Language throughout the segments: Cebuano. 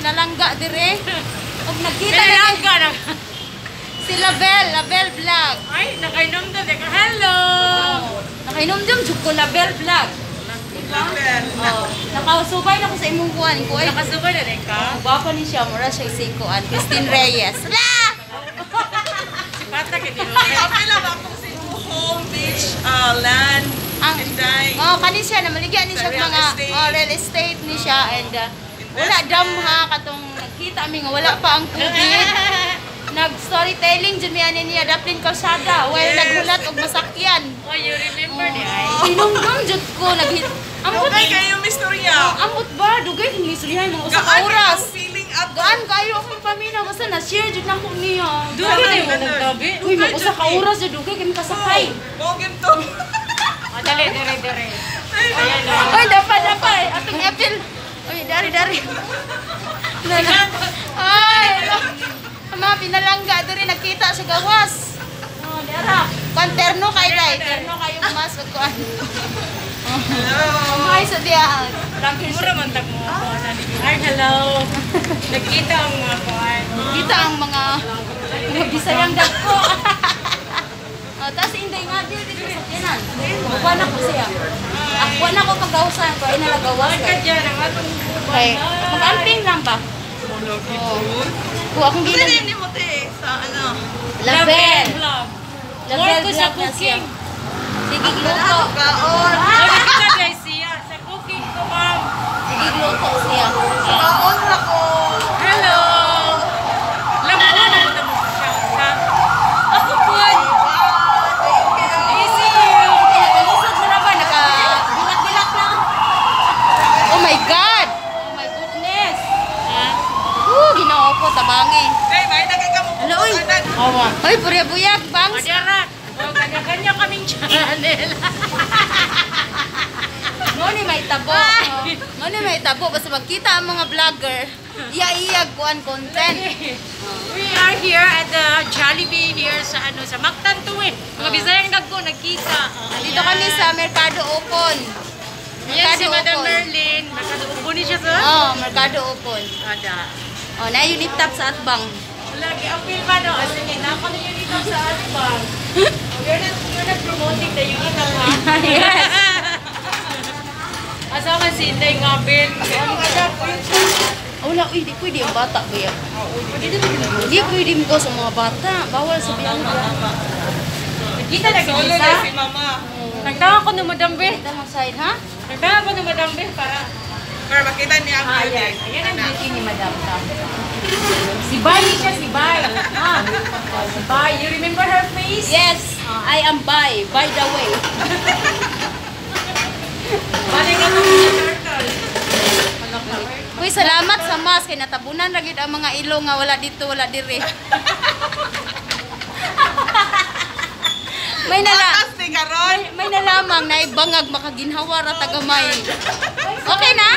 Pinalangga dire. Ug nagkita na Pinalangga na. Si Label, Label Vlog. Ay, nakainom doon. Hello! Nakainom jud ko, Label Vlog. Label. Oh, nakasubay na ko sa imong kuan ko. Ay, Nakasubay na rin ka? Gwapo ni siya, mura siya si kuan, Christine Reyes. La! Si Pata, kini mo. Okay lang akong si home, beach, land, Ang Inday. Oh, kani siya namaligya ni Sa siya real mga estate. oh, real estate ni siya and wala dam ha, katong nagkita mi nga wala pa ang COVID. Nag storytelling jud mi ani niya daplin kalsada while naghulat og masakyan. Oh, you remember di ay? Hinungdong jud ko naghit. Ambot Okay kayo, mistorya. Ambot ba dugay kung istoryahan mga usa ka Gaan oras. yung feeling at Gaan kayo akong paminaw basta na share jud nako niya. Dugay na yung nagtabi. Uy, mga usa ka oras jud dugay kami kasakay. Bogim to. Oh, dali, dere, dere. Ayan o. Uy, dapat dapat atong April. Uy, dari dari. Nana. Ay, ang mga pinalangga diri nagkita sa gawas. Oh, dara. Kuan terno kay dai, terno kayo mas ug kuan. Hello. Ay, sa diya. Mura man tag mga kuan. Ay, hello. Nagkita ang mga kuan. Kita ang mga Bisayang dagko. Oh, tapos inday nga dito dito sa tiyanan. Kuha na ko siya. Ako na ko paggawasan ko ay nalagawas Ka kay. dyan, ang atong Kay mag-amping lang ba? Oh. Ko akong Ano ginan. name ni mo te? Sa ano? Label. Vlog. Label More ko sa vlog na siya. cooking. Sige, gluto. Kaon. Ay, nakita guys siya. Sa cooking ko, ma'am. Sige, gluto siya. Kaon ra ko. Hello! Lambo na mo mo siya. Ha? Ako po. Thank you. See you. Nakalisod mo na ba? Naka bilat-bilat na. Oh my God! Oh my goodness! Ha? Woo, ginoo ko, tabangi. Day, may nagay ka mo. Hello, oy. Awa. Oy, purya-buyag, bangs. Madara. Oh, kanya-kanya kaming channel. Mo ni may tabo. Oh. Mo ni may tabo. Basta magkita ang mga vlogger, iya-iyag kuan content. We are here at the Jollibee here sa ano sa Mactan to eh. Mga Bisayang dagko nagkita. Oh, Dito kami sa Mercado Open. Ayan si Mercado Madam Open. Merlin. Mercado Open ni siya sa? Oh, Mercado Open. Ada. Oh, na unit top sa Atbang. Lagi appeal ba no? Ah, sige, nako na unit up sa Atbang. Oh, you're not promoting the unit up ha? Yes. Asa man si Inday Ngabel? Oh, wala, uy, di pwede ang bata ba yan? Di pwede mo sa mga bata. Bawal sa bilang. Nagkita na Solo gid na sa. si mama. Nagtawa ko no Madam Be. Kita mo side, ha? Nagtawa ko no Madam Be para Pero makita niya ang Ah, beauty. ayan. Ayan ang beauty ni Madam Tam. Si Bay siya, si Bay. Ah, oh, si Bay. You remember her face? Yes, I am bi, by the way. Balik ako sa turtle. Uy, salamat sa mask kay natabunan ra gyud ang mga ilong nga wala dito, wala dire. May nala Atas ni karon. may nalamang na ibangag makaginhawa ra tagamay. Okay na?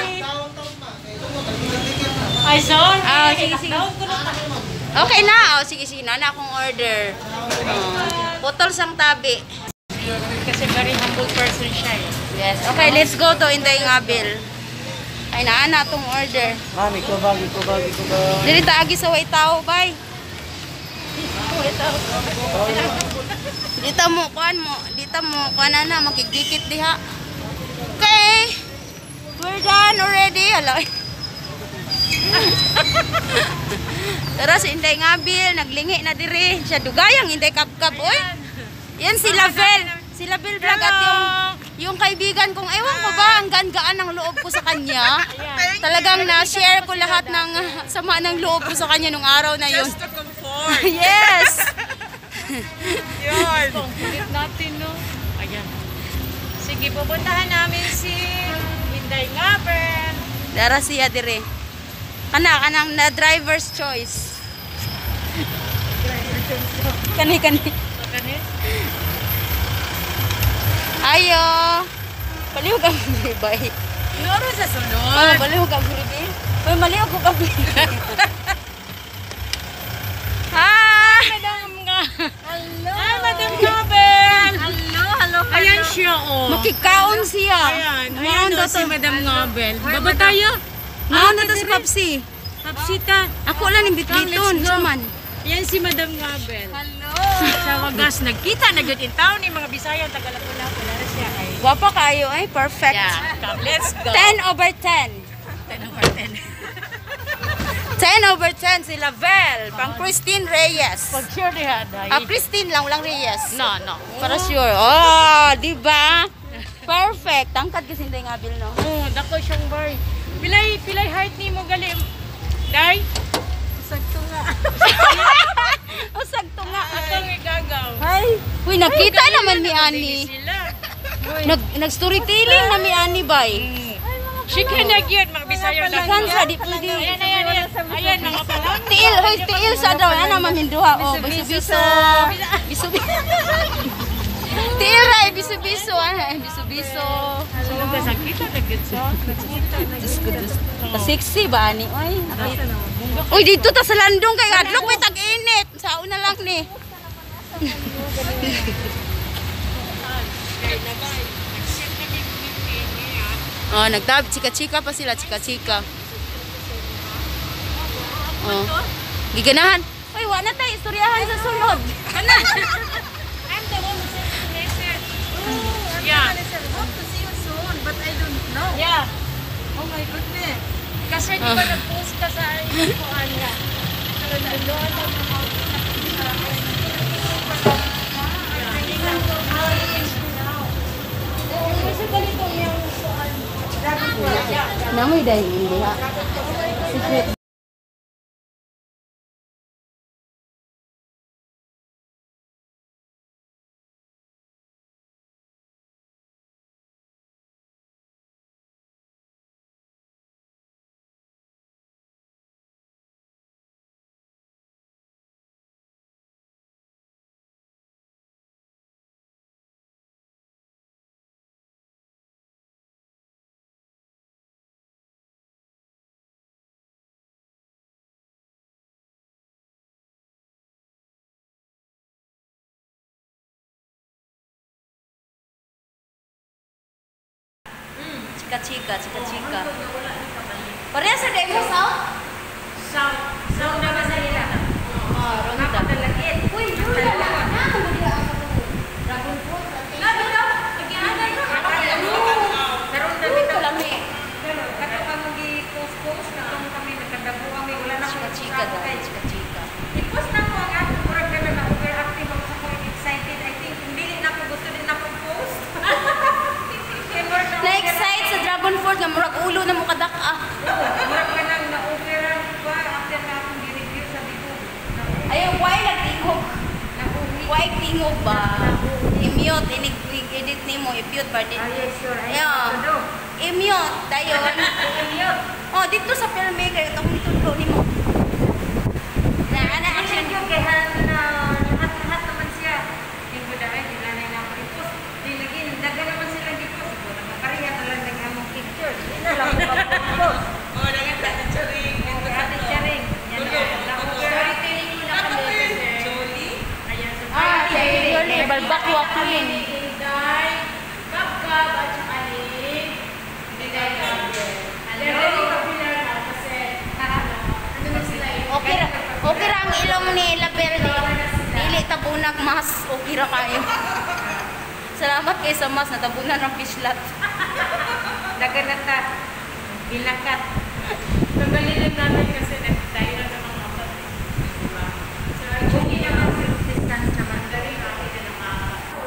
Ay, sorry. Ah, sige, sige. Tawag ko na. Okay na. Oh, sige sige na na akong order. Oh, putol sang tabi. Kasi very humble person siya eh. Yes. Okay, let's go to Inday Ngabil. Ay naa na atong order. Ma'am, ikaw ba? Ikaw ba? Ikaw ba? Dili ta agi sa way tao, bay. Dita mo kuan mo, dita mo kuan na makigikit diha. Okay. We're done already. Hala. Tara si Inday Ngabil, naglingi na diri. Siya dugayang Inday Kabkab, oy. Yan si Lavel. Si Lavel Vlog at yung kaibigan kong ewan ko ba ang gaan-gaan ng loob ko sa kanya. Talagang na-share ko lahat ng sama ng loob ko sa kanya nung araw na yun. Just to comfort. Yes! Yun. Ang kulit natin, no? Ayan. Sige, pupuntahan namin si Inday Ngabel. Dara siya dire. Kana kanang na driver's choice. Kani kani. Kani? Ayo. Palihog ang bay. Noro sa sunod. Oh, palihog ang bi. Uy, malihog ko kami. Hi! Madam nga. Hello. Hi, Madam Ngabel. Hello, hello. Ayan siya, oh. Makikaon siya. Ayan. Ayan, Maon oh, daw si to. Madam Ngabel. Baba tayo. Maon na to sa Papsi. Hapsita. Ako lang ning bitbiton, Come, let's go. man. Yan si Madam Ngabel. Hello. Sa wagas nagkita na gyud in town ni mga Bisaya taga Lapu-Lapu na siya kay. Gwapa kayo ay, perfect. Yeah, come, let's go. 10 over 10. 10 over 10. 10 over 10 si Lavel, pang Christine Reyes. Pag sure diha dai. Ah, Christine lang, walang Reyes. No, no. Para sure. Oh, di ba? Perfect. Tangkad kasi hindi nga bil, no? Oh, dako siyang bar. Pilay pilay height nimo gali. Dai. Usag to nga. Atong igagaw. Ay. Uy, nakita naman ni Ani. Sila. Nag storytelling na mi Ani bay. Shake na gyud mga Bisaya Kan sa di pwede. Ayan, ayan, ayan. Ayan, mga palang. Tiil, hoy, tiil sa daw. Ana maminduha. Oh, biso-biso. Biso-biso. Tiil ra, eh, biso-biso. Ana, eh, biso-biso. So, nagkasakita na gyud sa. Diyos ko, Diyos. Ta sexy ba ani? Oy. Uy, dito ta sa landong kay adlok may tag-init. Sa una lang ni. Oh, nagtab chika-chika pa sila, chika-chika. Oh. Giganahan. Uy, wa na tay istoryahan sa sulod. I'm the one who sent the message. Yeah. Hope to see you soon, but I don't know. Yeah. Oh my goodness. Kasi di ba nag-post ka sa infoan niya? Namoy dahil hindi ha. Secret. Chika-chika, chika-chika. Pareha sa demo south? Sound. Sound na ba sa ila? Oh, ronda. Uy, wala na. Dragon fruit. Labi daw. Nagyanay ko. Karon na Uy, bitaw. kalami. Kato kang gi-post-post katong kami nagkadabo kami wala na ko Chika-chika daw, chika-chika. I-post na ko ang ako murag na na overactive ako sa ko excited. I think kung dili na ko gusto din na ko post. Kay murag na Na-excite sa dragon fruit nga murag ulo na mo kadak ah. Murag ka nang na-overactive ba after na akong gi-review sabi ko. Ay, why nagtingog? Na-uwi. Why tingog ba? I-mute, inig-edit nimo, i-mute ba din? Ah, yes, sure. Ay, Yeah. do. I-mute, dayon. I-mute. Oh, dito sa filmmaker, ito akong itudlo nimo. Na, ana, Action yun, kay na lahat-lahat naman siya. Yung budahay, di na na ako i-post. Di lagi, daga naman sila gi-post. Ikaw na pareha na lang nag-among picture. Di na lang ako mag-post. Oh, dagan sa Ate Charing. Ate Charing. Yan na. Storytelling mo na kami. Jolie. Ayan. So, Ah, Jolie, balbakwa queen. Inday, Kabkab, at saka ni Inday Gabriel. They're very popular now kasi ano na sila eh. Okay ra ang ilong ni Label. Dili tabunag mas, okay ra kayo. Salamat kay sa mas natabunan ng fishlat. Daga na ta. Bilakat. Tanggalin lang namin kasi tayo na ng mga apat. Diba? So, Okay naman, distance naman. very happy na ng mga apat.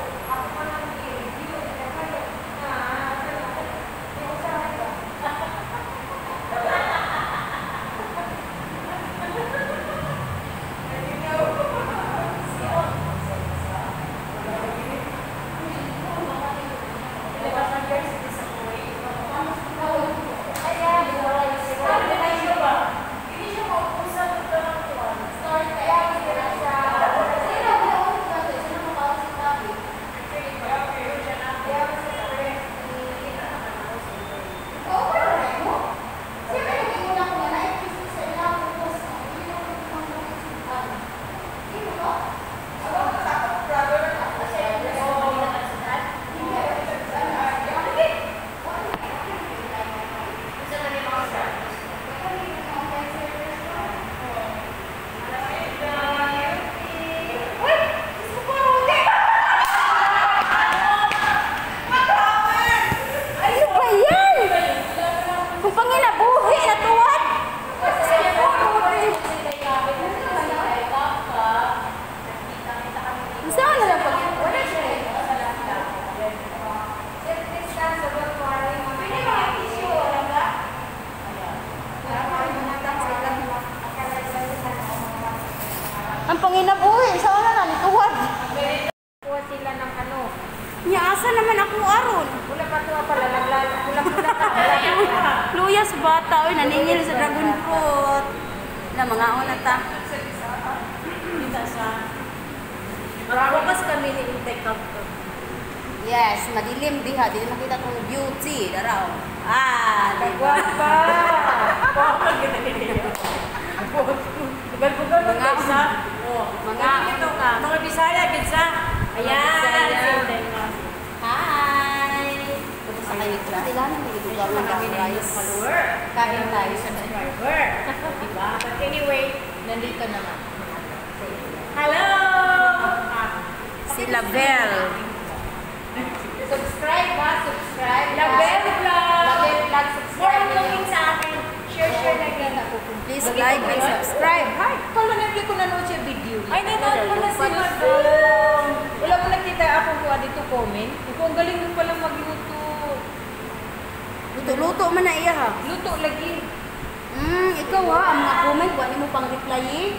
Ang panginabuhi sa una na ni tuwad. Kuha sila ng ano. Nya asa naman ako aron. Wala pa tuwa pala, laglala. Pula-pula ka. Luyas bata oy naningil sa dragon fruit. Na mga una ta. Kita sa... Bukas kami ni Inday Kabkab. Yes, madilim diha, dili makita tong beauty daraw. Ah, di ba? Guwapa. Guwapa gina niya. Bugal-bugal Mga- mga isa. Oh, mga- mga ka. Mga Bisaya gid sa. Ayan, Bisaya. si Inday Kabkab. Hi. Kumusta kayo? Kailangan may igugaw ng rice. Follower. Kain tayo. Subscriber. Diba? But anyway, Nandito naman. Hello! Si Label. Subscribe ha, subscribe. Label Vlog! Label Vlog, More subscribe. on looking sa akin. Share, share lang yan. Please like and subscribe. Hi, kala na hindi ko nanood siya video. Ay, nanood pala si Madam. Wala mo nakita akong kuha dito comment. Ikaw, ang galing mo pala magluto. Luto-luto man na iya ha. Luto lagi. Ikaw ha, ang mga comment, wala mo pang reply eh.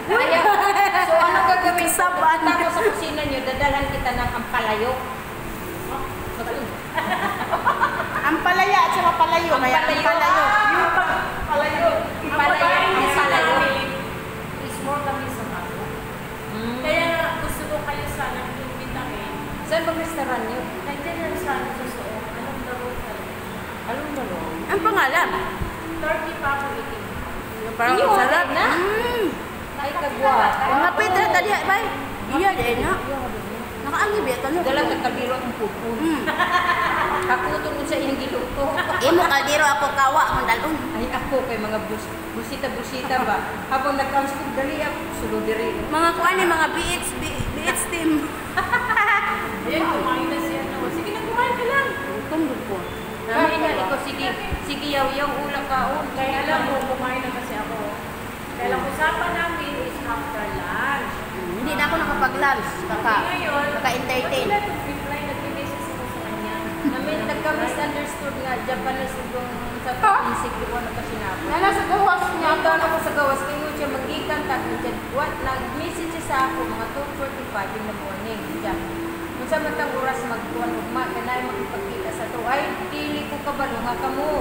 Kaya, so ano gagawin ko? Saban. Pupunta ko sa kusina niyo, dadalhan kita ng ampalayo. Ang palaya at saka palayo. Kaya ang palayo. Yung pag palayo. Ang Palayo. pagkain kasi Palayo. namin is more kami sa bago. Kaya gusto ko kayo sana imbitahin. Saan bang restaurant niyo? Nandiyan lang sana sa Suong. Anong laro talaga? Alam mo no? Ang pangalan? 30 pa ako eating. Parang Inyo, sarap. na? Ay, kagwa. Mga Petra, tali, bay. Iya, di na. Nakaangi ba ito? Dala ka kaldero ang pupun. Kakuto mo sa iyang giluto. Imo kaldero ako kawa, ang dalon. Ay, ako kay mga bus, busita-busita ba? Habang nag-counts ko, dali ako, sulod diri. Mga kuan ni mga BH, BH team. Ayun, kumain na siya. No? Sige na, kumain ka lang. Gutom gud ko. Kain na, ikaw, sige, sige, yaw-yaw, ulang kaon. Kaya alam mo, kumain na kasi ako. Kaya lang usapan namin is after lunch. Hindi na ako nakapag-lunch. Kaka, Ngayon, kaka-entertain. Wala itong reply, nag-message ako sa kanya. Namin, nagka-misunderstood nga, Japanese itong sa insecure ano kasi na ako. Nana sa gawas niya. Nandun ako sa gawas, kayo siya magikan tag siya. What, nag-message siya sa ako, mga 2:45 in the morning. Siya, unsa man tang oras magkuan ugma, kanay makipagkita sa to. Ay, dili ko kabalo nga kamo.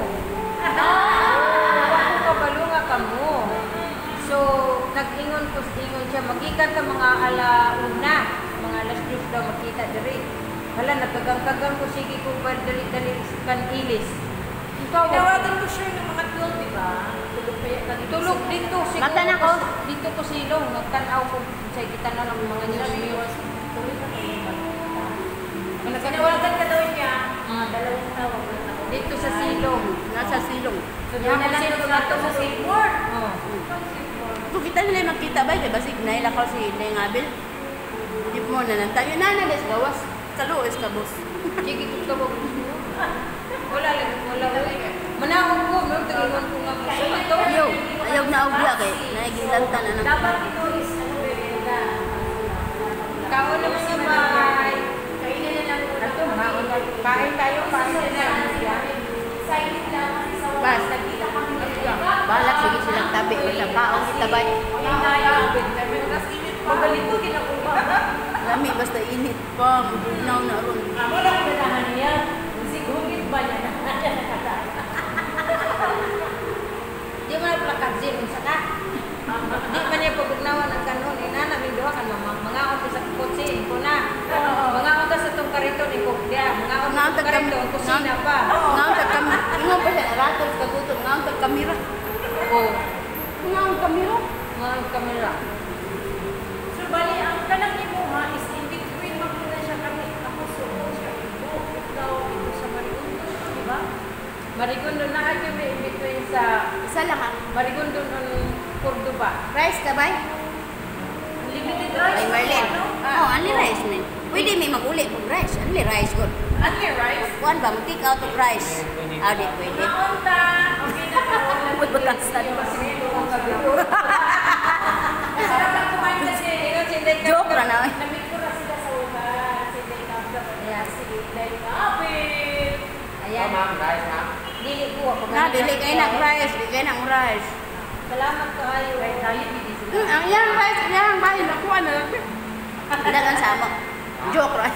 Wa ko kabalo nga kamo. So, nag-ingon ko, ingon siya, magikan ta mga ala-una, mga alas 10 daw makita diri. Hala, nagkagang-kagang ko, sige ko, dali-dali kan ilis. Ikaw, Tinawagan ko siya ng mga 12, di ba? Tulog pa yan. tulog dito siguro. Mata na ko. Dito ko silong, nagtanaw ko sa kita na ng mga news news. Tuloy na kayo. Tinawagan Tinawagan ka daw niya, mga dalawang tawag na ako. dito sa silong. Nasa silong. So, doon na lang Silong sa ato. sa Seymour. Oh. Kung kita nila makita ba, kay basig na ilakaw si Inday Ngabil. Di mo na nang tayo na na guys, gawas. Kaluos ka boss. Sige ko tawag. Wala lang, wala uy. Manaog ko, no, tagingon ko nga mo. Saan to? Ayaw, ayaw na og biya kay nagilantan na nang. Dapat ito is ano, merienda. Kaon na mga bay. Kainin na lang muna. Ato, maon na. Kain tayo, kain na lang. Silent lang kasi sa Bas. wakas. Nagkita kami ng Balak sige silang tabi basta kaon kita bay. Magaling ko ginakuha. Lami basta init pa, mudugnaw na ron. Wala ko ganahan niya. Sigugit ba niya na nakadaan? Di mo na pala kadzin, unsa ka? Di man niya pagugnawan ang kanon. Ina, namin duha kan mama. Mga ko sa kotse, ko na. Mga ko sa tong kariton, iko dia. Mga ko sa tong kariton, kusina pa. Ngaon tag kami. Ingon pa siya ratol sa gutom, ngaon tag kamera. Oh, Ngaon kamera. mga kamera. So, bali, ang kanang imuha is in between magmuna siya kami. Ako suo siya ibo. Ikaw, ito sa Mariundo, di ba? Marigondo na ay may in between sa Isa lang ang Marigondo ng Cordoba. rice ka bay? Limited rice. Ay Marlene. Ano? Oh, only rice man. Pwede may maguli kung rice. Only rice good. Only rice? Kuan ba mo take out of rice? Ah, di pwede. Naunta. Okay na ka. Uy, batasan. Masarap lang kumain kasi. Ingon si Inday Joke ra na. Oy. Namit ko na sila sa ulan. Si Inday Kabab. Si Inday Kabel. Ayan. Ma'am, rice, ma'am. Dili ko ako. Na dili kay nag rice, di kay nang rice. Salamat kaayo. Right tayo. Ang iyang rice, iyang bahay, nakuha na lang. Dagan sa amo. Joke ra.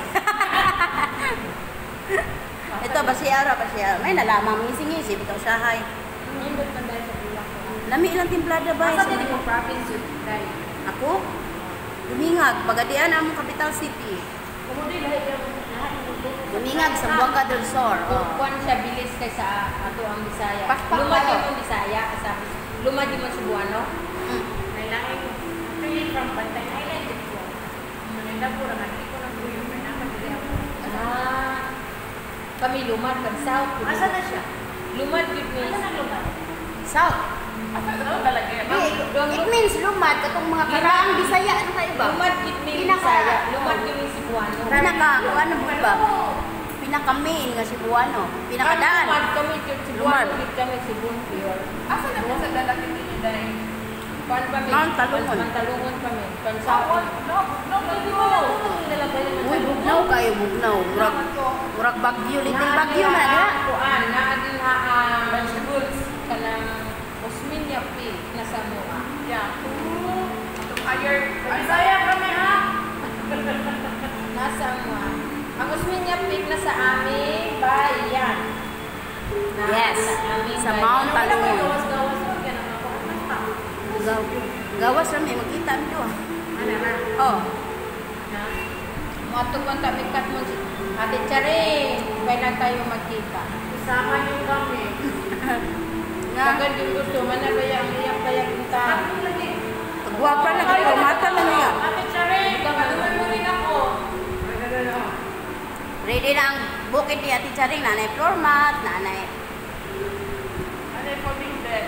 Ito basiara basiara. May nalamang ngisi-ngisi bitaw sahay. Nindot man dahil sa bulak. Lami ilang timplada ba? Asa din ko province yun dahil. Ako? Dumingag, Pagadian among capital city. Kumudi lahi yung lahat ng luto. Dumingag, Zamboanga del Sur. Oh. Kuan siya bilis kaysa ato ang Bisaya. Pakpak Lumad kayo. yung Bisaya sa lumad yung Cebuano. May laing actually from Bantay Island dito. Manila po ra ko ng kuyo may nakadili ako. Ah, kami lumad kan south. Asa na siya? Lumad gyud mi. Asa na lumad? South. Asa na talaga? Di, it means lumad katong mga karaang Bisaya ano kayo ba? Lumad gyud mi Pinaka- Bisaya. Lumad gyud mi Cebuano. Pinaka ano mo ba? Pinaka main nga Cebuano. Pinakadaan. Lumad kami gyud Cebuano Lumad. gyud kami Cebuano pure. Asa na po sa lalaki ninyo dahil? Kuan pa mi. Mount Talungon. Mount Talungon pa mi. Kuan sa No, no, no, no. Uy, bugnaw kayo, bugnaw. Murag, murag Bagyo, little Bagyo man na. Kuan naa din ha ang vegetables kanang Osminia Peak na sa Moa. Yeah. Itong higher. Bisaya kami ha. Nasa Moa. Ang Osminia Peak na sa aming bayan. Na, Yes, sa aming sa bayan. Mount Wala ko Talungon. gawas-gawas ko kaya naman ako. Ano pa? Gawas ra may makita mi do. Ano na? Oh, Na? Moadto man kami kat mo si Ate Charing, kailan tayo magkita? Isama niyo kami. Nga Tagal yung gusto, manabaya ang iyang kaya punta. Ako lagi. gwapa na kayo mata na niya. Ate Charing, kaduman mo rin ako. Ready na ang bukid ni Ate Charing, nanay floor mat, nanay Ano yung folding bed?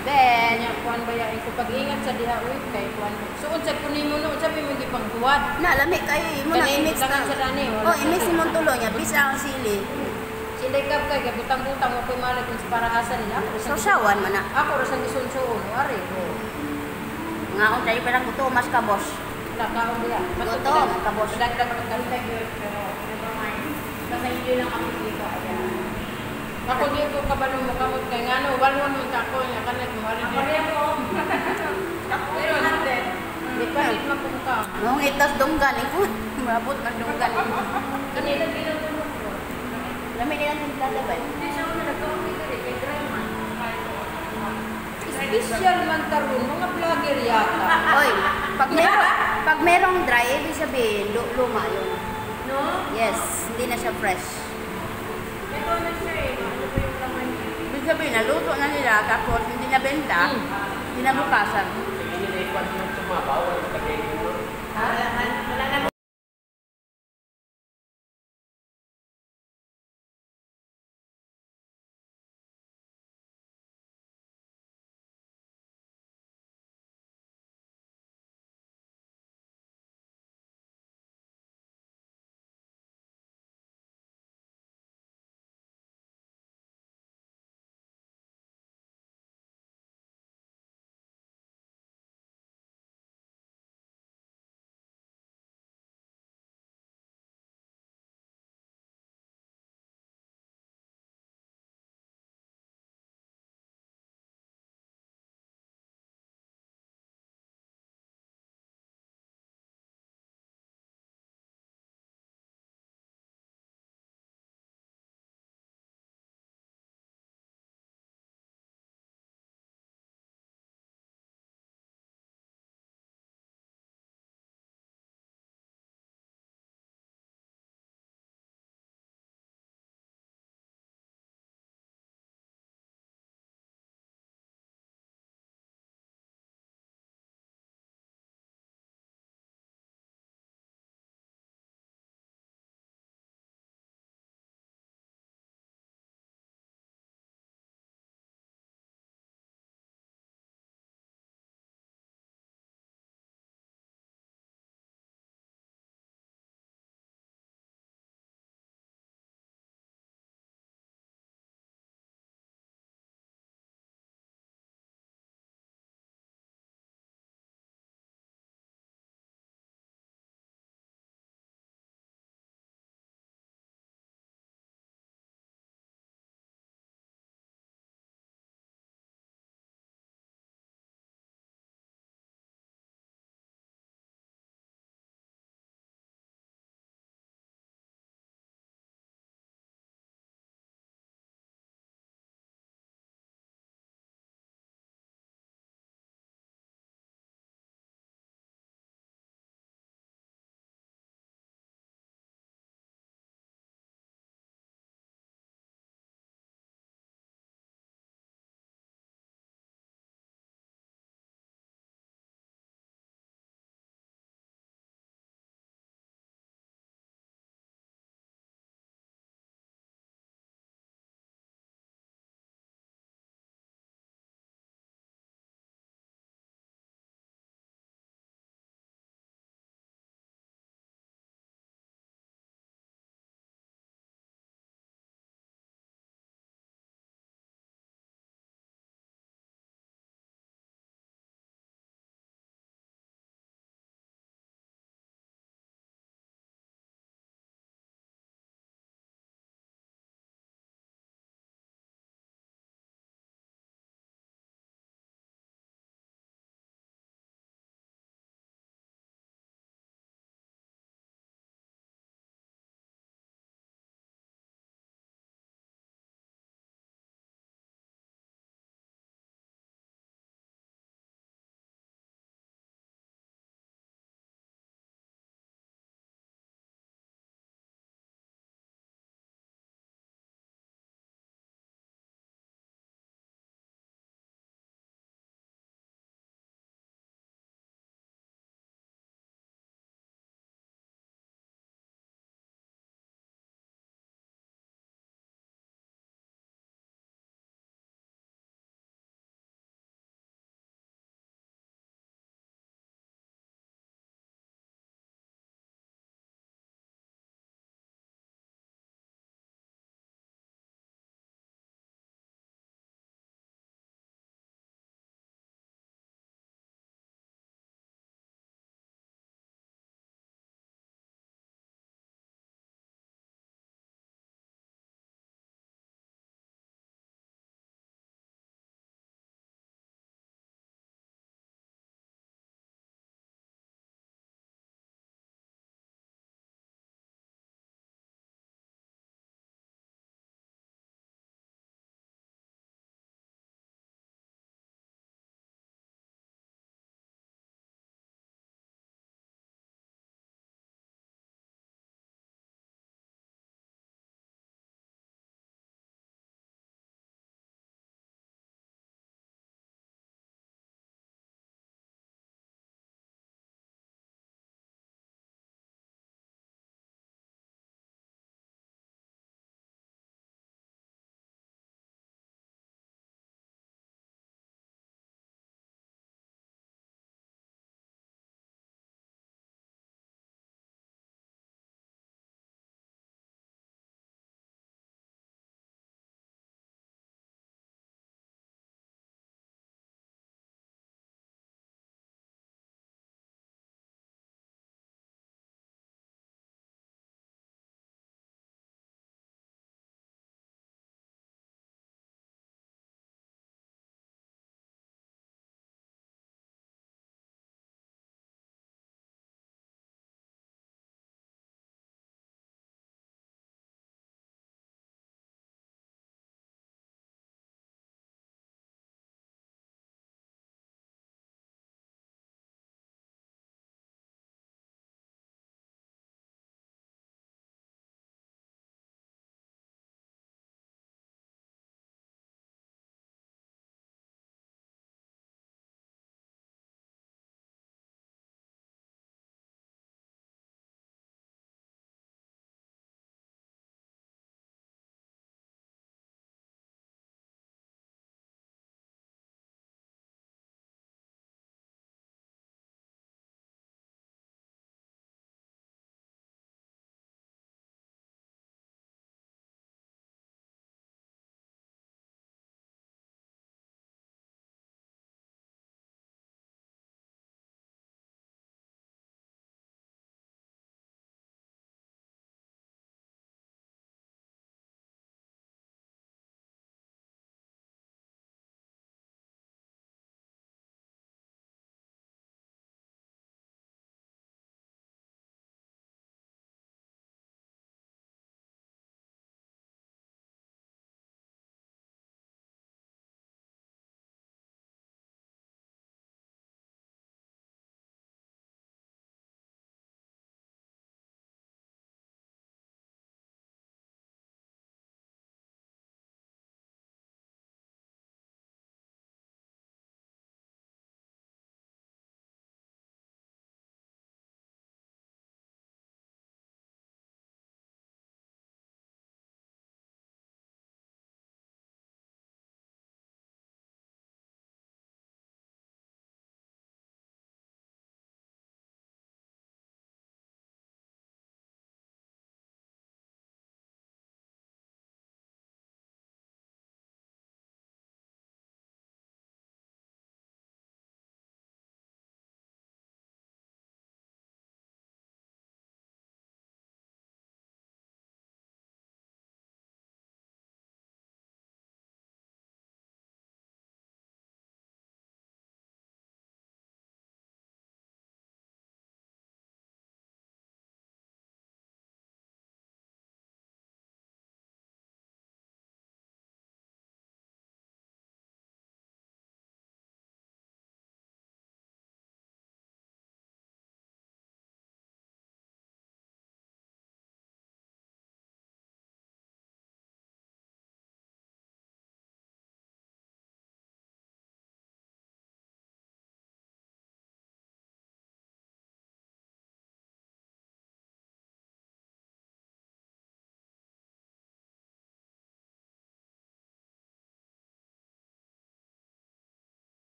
bed. Kanya kuan bayain ko pag-ingat sa diha uy kay kuan. Suod sa kunin mo no, unsa may mo gipanghuwad. Na lami kayo imo na Kanay, i-mix na. butangan sa dani, wala Oh, sa i-mix dani. imong tulo niya bisa ang sili. Sinday kap kay gabutang-butang wa koy malay kung sa para asa nila. Ako ra sa Sausawan man na. Ako ra sa gisunsuon, ari. Oh. Nga on tayo parang gusto mas ka boss. Wala kaon diha. Gutom, kabos. Dagdag pagkain. Thank you, pero never mind. Basta hindi lang kami dito. Ayan. Ako di ko kabalo mo kamot kay ngano walon mo ta ko nya kanat mo ari. Ako rin ako. Ako rin natin. Di pa di man ko ka. Nung itas dunggan iko, mabot ng dunggan. Kanila ginatulog ko. Lami nila timplada ba? Hindi siya ako nagkaunti diri kay dry man. Special man karon mga vlogger yata. Oy, pag merong dry, ibig sabihin luma yun. No? Yes, hindi na siya fresh. Ito na siya eh. Ano ba yung laman niya? Ibig sabihin, naluto na nila tapos hindi na benta, kinabukasan. Sige, nila ikwan mo tumabaw, wala tagay mo. Ha? Wala na.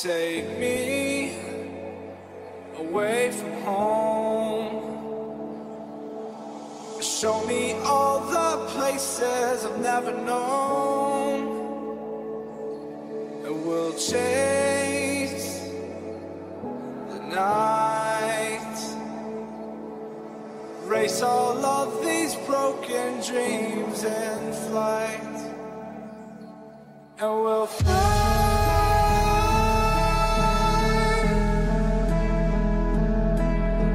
Take me away from home. Show me all the places I've never known. And we'll chase the night. Race all of these broken dreams in flight. And we'll fly.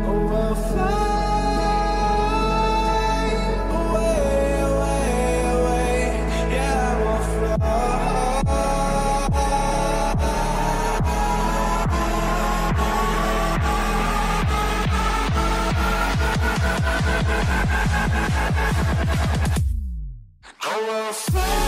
Oh, we'll fly away, away, away. Yeah, we'll fly. Oh, we'll fly.